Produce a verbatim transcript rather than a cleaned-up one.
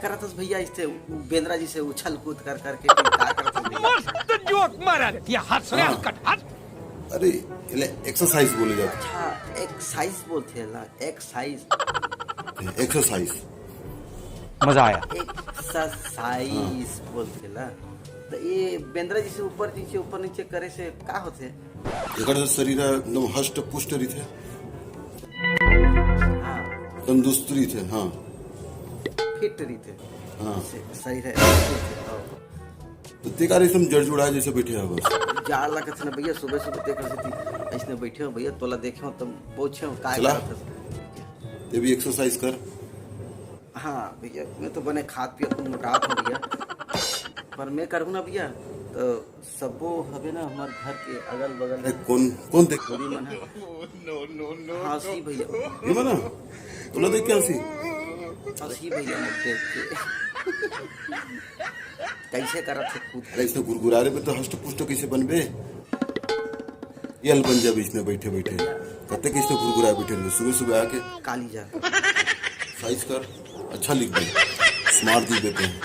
करत हस भैया, इससे उ-, बेंदरा जी से उछल कूद कर करके तू का करत हस भैया? मस्त जोक मारा रे, ये हंस रे, हाँ। हंस कट, हंस। अरे, एला एक्सरसाइज बोले जाथे। अच्छा, एक्सरसाइज बोलथे ला, एक्सरसाइज। एक्सरसाइज। मजा आया। एक्सरसाइज बोलथे ला। तो ये बेंदरा जी से ऊपर नीचे, ऊपर नीचे करे से का होथे? एकर से शरीर एकदम हष्ट पुष्ट रहिथे। हाँ। तंदुरुस्त रहिथे, हाँ। फिट रहिथे। हाँ। से-, सही रहे, फिट रहिथे, हाँ। तो ते का रे एकदम जड़ जुड़ा जैसे बैठे हो बस। जाड़ लगत हे ना भैया, सुबह सुबह देख रहे थे, ऐसने बैठे हो भैया, तोला देखे हो, तुम पूछे हो, का चला। करत हस? ते भी एक्सरसाइज कर। हाँ भैया, मैं तो बने खात पियत हूँ, मोटात हूँ भैया, पर मैं करूँ ना भैया, तो सबो हवे ना हमार घर के अगल बगल अरे कौन, कौन देख? छोरी मन है। हाँ, सी भैया। ये बना? तोला देख के हंसी? हाँ, सी भैया, मत देख के। कैसे करत हे कूद? अरे, इसने गुरगुरारे में तो हष्ट पुष्ट कैसे बनबे? ये हल बन जाबे इसने बैठे बैठे। कते कैसे गुरगुरा बैठे रहे, सुबह सुबह आके काली जा। एक्सरसाइज कर, अच्छा लिख दे, स्मार्ट दिख देते हैं।